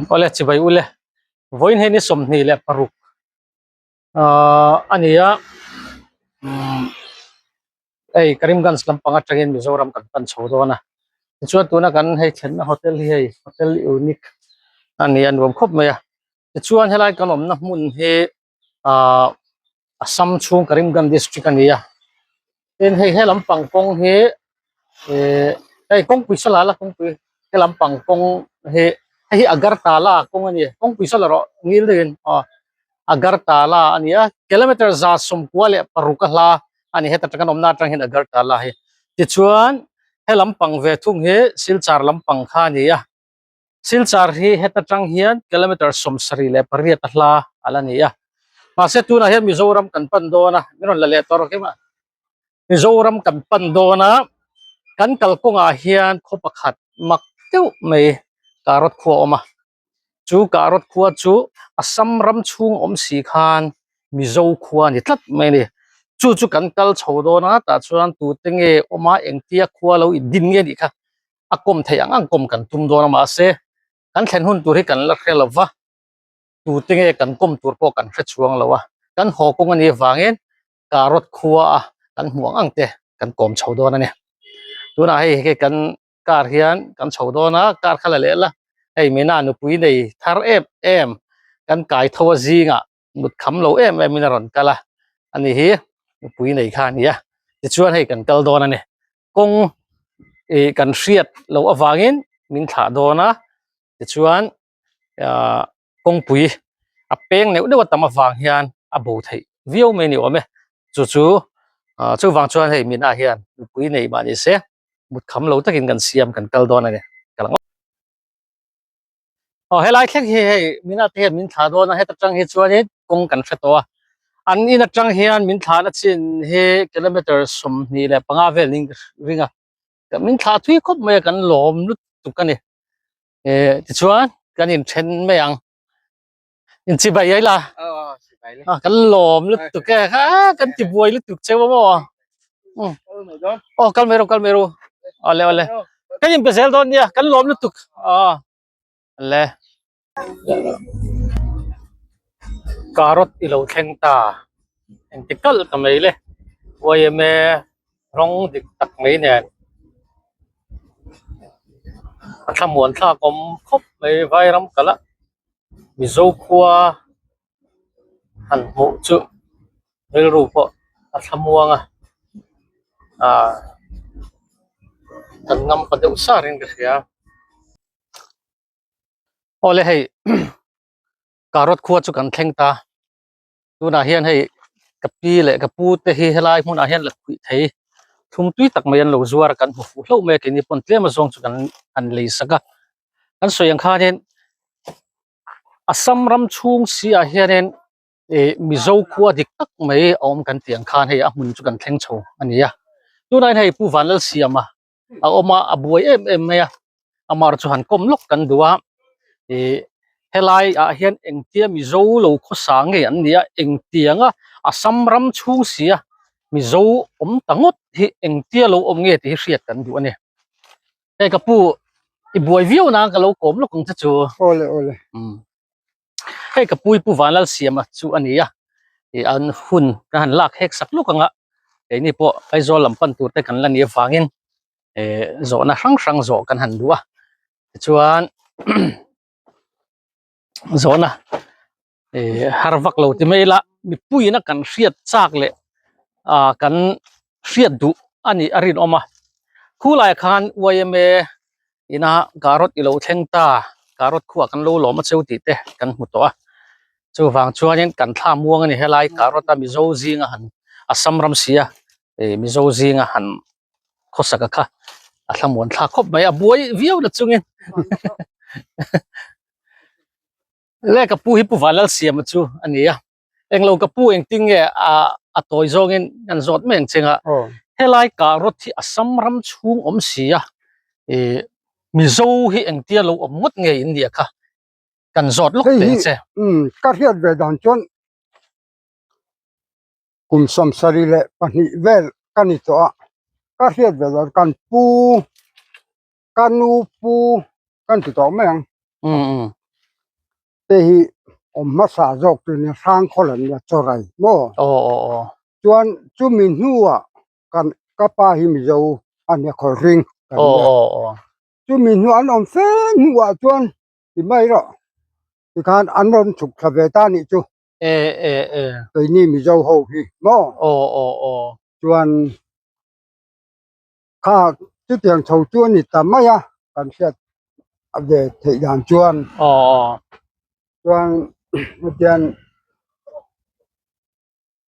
Awle chibai ule vawiin hei ni 26 ahh a ni a umm hei Karimganj lampang atangin Mizoram kan pan chho dawn a tichuan tuna kan hei thlenna hotel hi hei hotel unique a ni a nuam khawp mai a tichuan helai kan awmna hmun hi ahh Assam chhung Karimganj district a ni a tin hei he lampang kawng hi ihh hei kawngpui saw la la kawngpui he lampang kawng hi hei hi Agartala kawng a ni kawngpui saw la rawh ngil deuhin aw Agartala a ni a kilometer 96 a hla a ni heta kan awmna atang hian Agartala hi tichuan he lampang ve thung hi Silchar lampang kha a ni a. Silchar hi heta tang hian kilometer 78 a hla a la ni a mahse tunah hian Mizoram kan pan dawn a min rawn la leh tawh rawh kima Mizoram kan pan dawn a kan kalkawngah hian khaw pakhat mak deuh mai Karot khua a awm a chu Karot khua chu Assam ram chhung awm si khan Mizo khua a ni tlat mai a ni chu chu kan kal chho dawn a tah chuan tute nge awm a engtia khua lo indin nge anih kha. a kawm theih ang ang kawm kan tum dawn a mahse kan thlen hun tur hi kan la hre lo va tute nge kan kawm tur pawh kan hre chhuang lo a kan haw kawng a nih avangin carrot khua a kan hmuh ang ang te kan kawm chho dawn a ni tunah hei hei kan car hian kan chho dawn a car kha la leh la hei mina nupui nei thar em em kan kai tho a zingah mut kham lo em em in a rawn kal a ani hi nupui nei kha a ni a tichuan hei kan kal dawn a ni. Kawng ih kan hriat loh avangin min thlah dawn a tichuan ahh kawngpui a peng neuh neuh a tam avang hian a bo theih viau mai a ni awm e chu chu ah chuvang chuan hei mina hian nupui nei mah ni se mut kham lo takin kan siam kan kal dawn a ni ka lang aw helai thleng hi hei mina te hian min thlah dawn a heta tang hi chuanin kawng kan hre tawh a an in atang hian min thlahna chin hi kilometer 25 vel niin ka ring a min thlah thui khawp mai a kan lawm lutuk a ni eh tichuan kan inthen mai ang inchibai ai la a kan lawm lutuk e a kan ti buai lutuk cheu a maw aw kal mai rawh kal mai rawh awle awle kan inpe zel dawn nia kan lawm lutuk aw le carrot i lo thleng ta engti kalh ta mai le yma rawng dik tak mai nen a thlamuan thlak awm khawp mai vairam kalh a Mizo khua han hmuh chu rilru pawh a thlamuang a ah kan ngam pa deuh sar in ka hria awle hei carrot khua chu kan thleng ta tunah hian hei ka pi leh ka pu te hi helai hmunah hian la khuih thei thum tui tak mai an lo zuar a kan hmu fuh hlauh mai a keini pawn tlem azawng chu kan han lei sak a kan sawi ang khanin Assam ram chhung si ah hianin ih Mizo khua dik tak mai a awm kan tih ang khan hei a hmun chu kan thleng chho a ni a tunah hian hei Pu Vanlalsiama a awm a a buai em em mai a amar chu han kawm lawk kan duh a ih helai ah hian engtia Mizo lo khawsa ngei an ni a engtiang a Assam ram chhung si a Mizo awm ta ngawt hi engtia lo awm nge tih hi hriat kan duh a ni hei ka pu i buai viau na ka lo kawm lawk ang che chu awle awle umm hei ka pu i pu Vanlalsiama chu a ni a ih an hun ka han lak hek sak lawk ang a keini pawh Aizawl lam pan tur te kan la ni avangin eh zawhna hrang hrang zawh kan han duh a tichuan zawhna eh har vak lo ti mai ila mipuiin a kan hriat chak leh ah kan hriat duh a nih a rinawm a khulaiah khan yma ina carrot i lo thleng ta carrot khuah kan lo lawm a cheu tih te kan hmu tawh a chuvang chuanin kan thla muang a ni helai carrot a mizo zinga han Assam ram si a ih mizo zinga han khawsak a kha a thlamuan thlak khawp mai a buai viau na chungin le ka pu hi pu Vanlalsiama chu a ni a. Englo ka pu engtin nge a a tawi zawngin an zawt mai ang cheng a helai carrot hi Assam ram chhung awm si a ih Mizo hi engtia lo awm ngawt nge in nia kha kan zawt lawk teh ang che. Umm ka hriat ve dan chuan kum 72 vel ka ni tawh a ka hriat ve dan kan pu ka nu pu kan ti tawh mai ang. Te hi awm hmasa zawk chu nia hrangkhawl an nia chawrai maw? Chuan chumi hnuah kan ka pa hi Mizo a nia khawlhring kan nia. Chumi hnuah an awm fe hnuah chuan ti mai rawh tikhan an rawn chhuk thla ve ta nih chu. Keini Mizo ho hi maw? Chuan Kha chutiang chho chu a ni ta mai a, kan hriat ve theih dan chuan chuan hetiang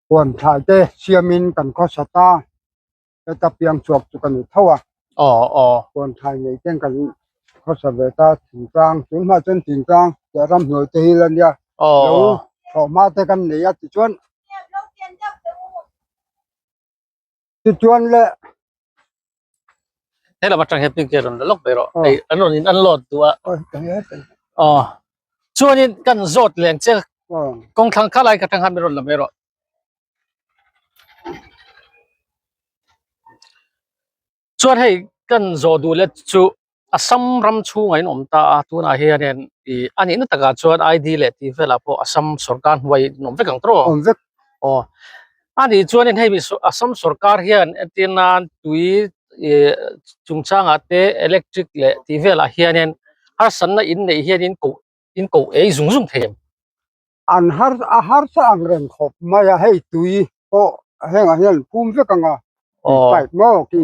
huan thlai te siamin kan khawsa ta, heta piang chhuak chu ka ni tho a, huan thlai nei ten kan khawsa ve ta thingtlang tun hma chuan thingtlang leh ramhnuai te hi la nia lo thlawhhma te kan nei a tichuan. Tichuan le. He lam atang hian pink rawn la lawk mai rawh. Hei an rawn in unload duh a. Aw. Chuanin kan zawt leng che kawng thlang kha lai ka tang khan min rawn la mai rawh. Chuan hei kan zawh duh let chu Assam ram chhungah in awm ta a tunah hianin ih a nihna takah chuan ID leh tih velah pawh Assam sorkar hnuai in awm vek ang tawh Awm vek. Aw a nih chuanin hei Assam sorkar hian entir nan tui ih chungchangah te electric leh tih velah hianin harsatna in neih hianin koh in koh ei zung zung thei em? An har a harsa ang reng khawp mai a hei tui pawh hengah hian an phum vek ang a pipe maw khi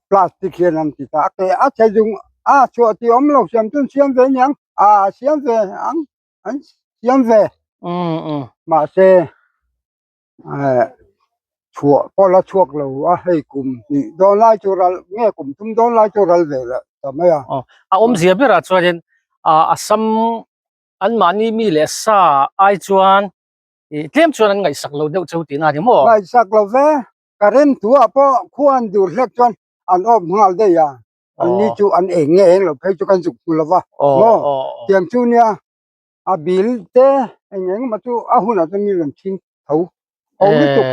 plastic hian an ti ta a ke a chhe zung a chhuah tih awm lo siam chuan siam ve aniang a siam ve ang an siam ve mahse eh chhuah pawh la chhuak lo a hei kum hnih dawn lai chu ral nge kum thum dawn lai chu ral ve leh ta mai a. A awmzia berah chuanin ah Assam anmahni mi leh sa ai chuan ih tlem chuan an ngaihsak lo deuh cheu tihna a ni maw? Ngaihsak lo ve. Current tuah pawh khua an dur hlek chuan an awp nghal daih a, an ni chu an eng nge eng lo phei chu kan zuk hmu lo va maw? Tiang chu nia a bill te eng eng emaw chu a hunah chuan mi rawn chhing tho ho lutuk.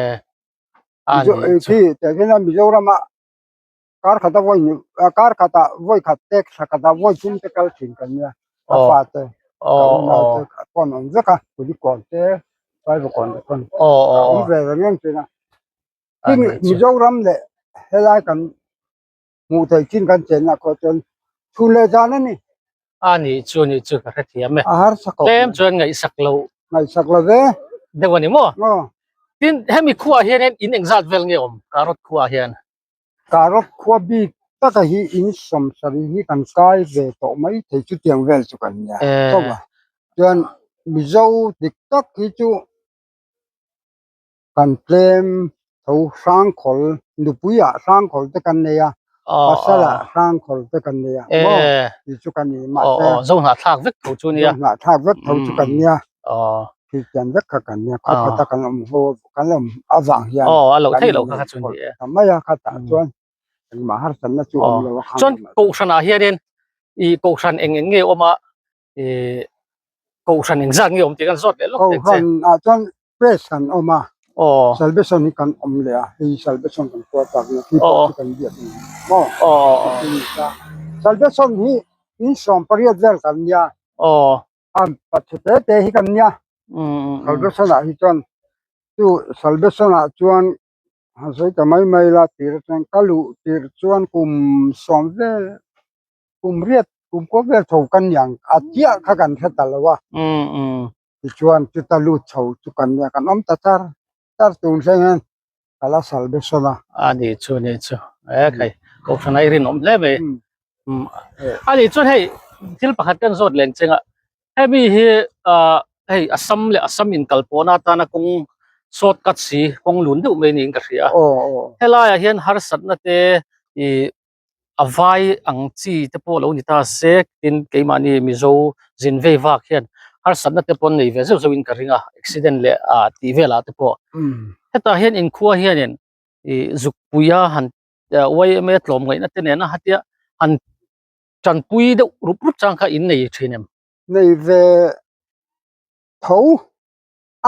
Khi teh hian a Mizoram ah kar khata vawi hnih kar khatah vawi khat te thla khatah vawi thum te kal thin kan nia ka fa te ka unau te pawn awm vek a kulikawn te Saivakawn te pawn a awm ve reng reng thin a tin Mizoram leh helai kan hmuh theih chin kan chenna khaw chuan chhun leh zan a ni. A nih chu nih chu ka hrethiam e. A harsa khawp. Tlem chuan ngaihsak lo. Ngaihsak lo ve. Deuh a ni maw? Tin hemi khuaah hian in engzat vel nge awm Karot khuaah hian? Karot khua bik taka hi in sawmsarih hi kan kai ve tawh mai thei chutiang vel chu kan nia tho a chuan Mizo dik tak hi chu kan tlem tho hrangkhawl nupuiah hrangkhawl te kan nei a pasalah hrangkhawl te kan nei a maw tih chu kan ni mahse Zohnahthlak vek tho chu nia Zohnahthlak vek tho chu kan nia. Kristian vek kha kan nia khaw khata kan awm ho kan awm avang hian aw a loh theih loh kha kha chu ni e ta mai a khatah chuan engmah harsatna chu awm lo a khang chuan kohhranah hianin ih kohhran eng eng nge awm a ih kohhran eng zat nge awm tih kan zawt leh lawk tek che kohhran ah chuan press kan awm a aw salvation hi kan awm leh a hei salvation kan kual tak nia khi pawh khi kan biak ni maw aw salvation hi in 18 vel kan nia aw A pachhe te te hi kan nia salvation ah hi chuan chu salvation ah chuan han sawi ta mai mai la tir chuan ka luh tir chuan kum sawm vel kum riat kum kua vel chho kan ni ang a chiah kha kan hre ta lo a tichuan chuta lut chho chu kan nia kan awm ta char char tun thleng hian ka la salvation a. A ni chu ni chu e khai kohhran a i rinawm hle mai a ni chuan hei thil pakhat kan zawt leng cheng a hemi hi ah hei Assam leh Assam in kal pawhna atana kawng shortcut si kawng lun deuh mai niin ka hria a helaiah hian harsatna te ih a vai ang chi te pawh lo ni ta se tin keimahni Mizo zin vei vak hian harsatna te pawh an nei ve zeuh zeuhin ka ring a accident leh ah tih velah te pawh hetah hian inkhua hianin ih zukpuia han yma tlawmngaihna te nena hatia han tanpui deuh rup rup chang kha in nei thin em? Nei ve tho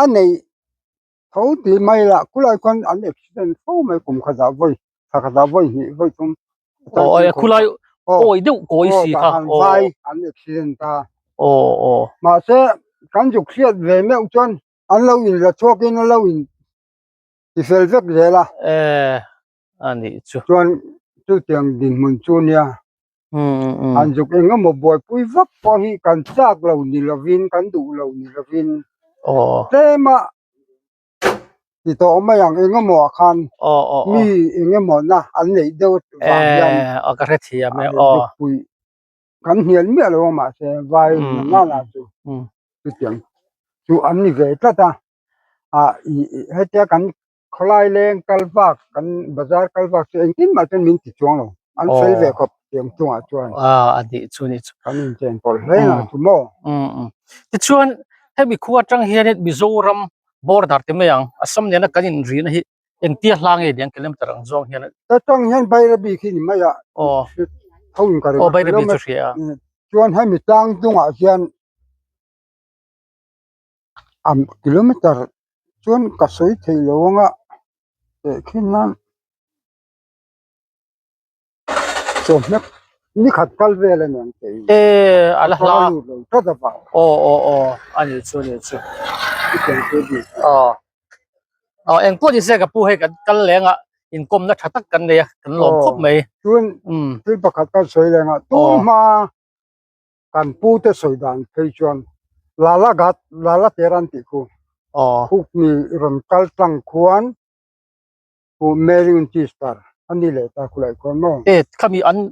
a neih tho tih mai lah khulai khuan an accident fo mai kum khatah vawi thla khatah vawi hnih vawi thum aw khulai Kawi deuh kawi si kha. Aw vai an accident a. Aw aw. Mahse kan zuk hriat ve meuh chuan an lo in la chhuak in an lo in ti fel vek zel a. E a nih chu. Chuan chutiang dinhmun chu nia. An zuk eng emaw buaipui vak pawh hi kan chak lo ni lovin kan duh lo ni lovin tlem a ti tawh mai ang eng emaw ah khan mi eng emaw na an neih deuh vang hian ka hrethiam e zukpui kan hnial miah lo a mahse vai nana chu chutiang chu an ni ve tlat a ah hetia kan Khawlai leng kal vak kan bazar kal vak chu engtin mah chuan min ti chuang lo an fel ve khawp tiang chungah chuan a nih chu ni chu kan inchen pawlh hle ang chu maw tichuan hemi khua atang hianin Mizoram border ti mai ang Assam nena kan inrihna hi engtia hla nge ni ang kilometer ang zawng hian ta tang hian Bairabi khi ni mai a aw tho in ka ring aw Bairabi chu hria chuan hemi tlang dungah hian a kilometer chuan ka sawi thei lo ang a tehkhin nan chawhmeh ni khat kal vel a ni ang tih e a la hla lut lo tlat avang aw aw aw a ni chu a ni chu aw aw engpawh ni se ka pu hei kan kal leng a inkawmna tha tak kan nei a kan lawm khawp mai chuan thil pakhat ka sawi leng a tun hma Kan pute sawi dan phei chuan Lala Ghat, Lala Ter an tih khu. Khukmi rawn kal tlang khuan Pu Mary Winchester a ni leh ta khulai khuan maw? E, khami an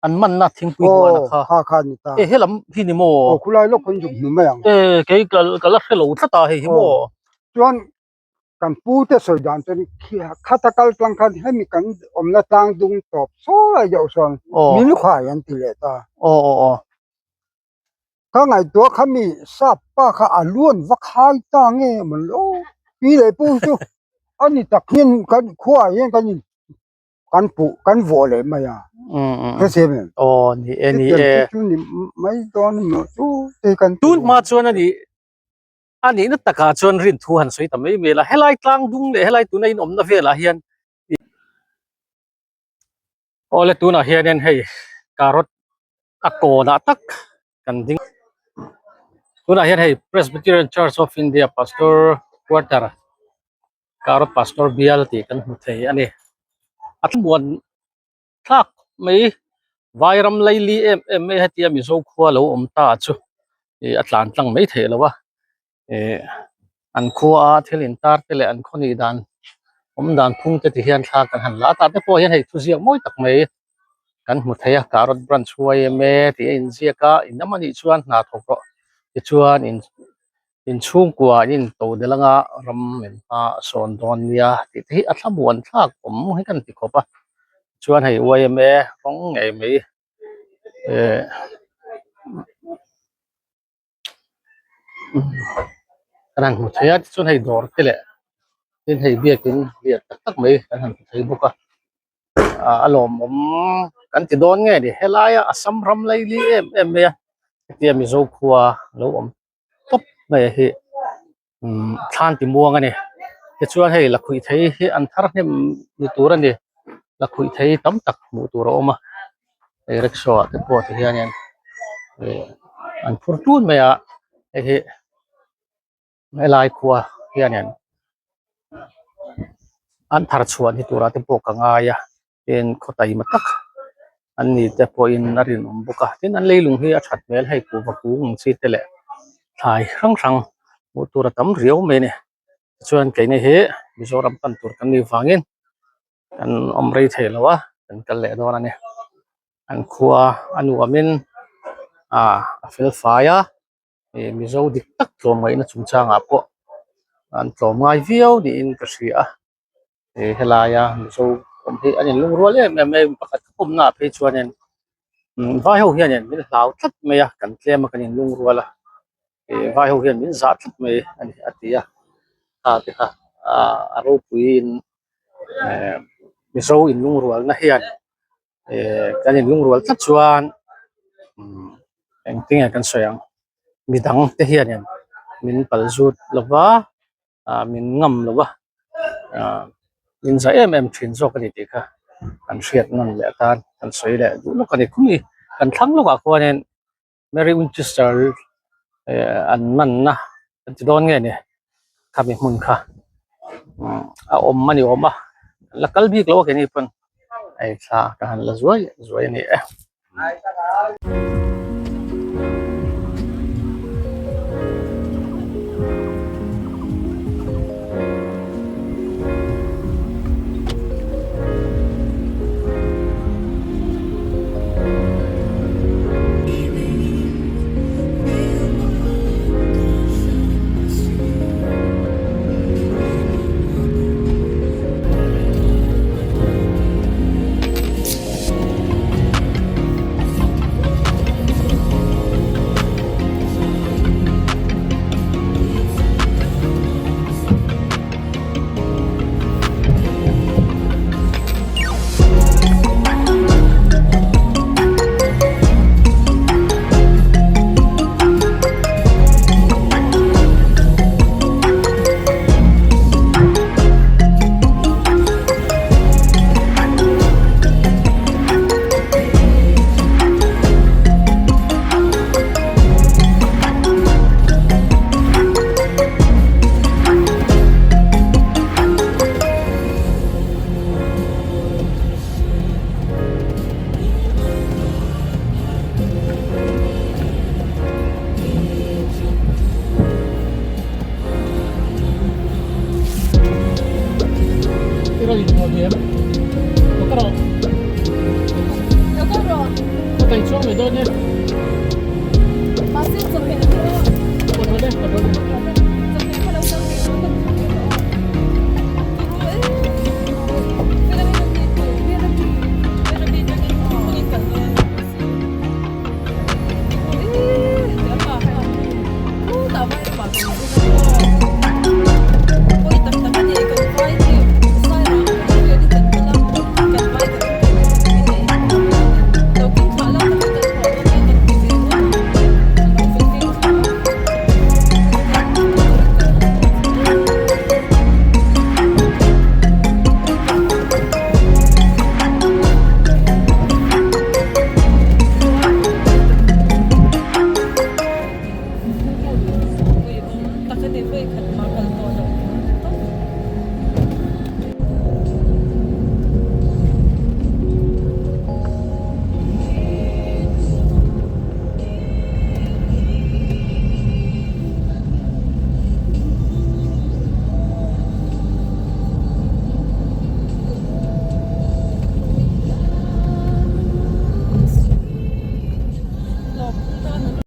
an manna thingpui huan a kha. Aw, kha kha a ni ta. E, helam hi ni maw? Aw, khulai lawk khawn zuk hmu mai ang. E, kei ka ka la hre lo tlat a hei hi maw? Chuan kan pute sawi dan chuan khata kal tlang khan hemi kan awmna tlang dung tawp sawi deuh sawn min khai an ti leh ta. Aw aw aw. Ka ngaihtuah kha mi sap pa kha a luan va khai ta nge maw le aw pi leh pu chu a ni tak hian kan khuaah hian kan in kan puh kan vuah leh mai a hrethiam em? Aw ni e ni e. Chu ni mai dawn emaw chu te kan tun hma chuan a ni A nihna takah chuan rin thu han sawi ta mai mai la, helai tlang dung leh helai tuna in awmna velah hian Awle tunah hianin hei carrot a kawnah tak kan ding tunah hian hei Presbyterian Church of India Pastor Quarter Carrot Pastor bial tih kan hmu thei a ni a thlamuan thlak mai vairam laili em em mai hetia mizo khua lo awm ta chu ih a tlan tlang mai theih lo a ih an khua a thil in tar te leh an khaw nih dan awm dan phung te ti hian thla kan han la a tah te pawh hian hei thuziak mawi tak mai kan hmu thei a carrot branch yma tih a inziak a in lam anih chuan hna thawk rawh tichuan in. Inchhungkua in to del anga ram min hma a sawn dawn nia tih te hi a thlamuan thlak awm hi kan ti khawp a chuan hei yma rawng ngei mai eh kan han hmu thei a tichuan hei dawr te leh tin hei biakin lian tak tak mai kan han hmu thei bawk a ah a lawmawm kan ti dawn nge ni helaia Assam ram laili em em mai a hetia Mizo khua lo awm tawp mai a hi umm thlan ti muang a ni tichuan hei lakhuih thei hi an thar hnem ni tur a ni lakhuih thei tam tak hmuh tur a awm a hei rickshaw ah te pawh ti hianin ih an phur tun mai a hei hi helai khua hianin an thar chhuah ni turah te pawh ka ngai a. Tin khaw taima tak an ni te pawhin a rinawm bawk a tin an leilung hi a that hmel hei kuhva kung ang chi te leh thlai hrang hrang hmuh tur a tam riau mai a ni tichuan keini hi Mizoram pan tur kan nih vangin kan awm rei thei lo a kan kal leh dawn a ni an khua a nuamin ah a fel fai a ih Mizo dik tak tlawmngaihna chungchangah pawh an tlawm ngai viau niin ka hria a. Ih helaia mizo awm hi an inlungrual em em mai a pakhat ka pawmna ah phei chuanin umm vai ho hianin min hlau tlat mai a kan tlem a kan inlungrual a ih vai ho hian min zah tlat mai a ni a ti a kha te kha ah a ropuiin eh mizo inlungrualna hian eh kan inlungrual tlat chuan umm engtin nge kan sawi ang midang te hianin min pal zut lova. ah min ngam lo a ah min za em em thin zawk a ni tih kha. Kan hriat nawn leh atan kan sawi leh duh lawk a ni. Khumi kan thlang lawkah khuanin Mary Winchester eh an manna an ti dawn nge ni khami hmun kha a awm a ni awm a la kal bik lo a keini pawn hei thla ka han la zuai zuai a ni e.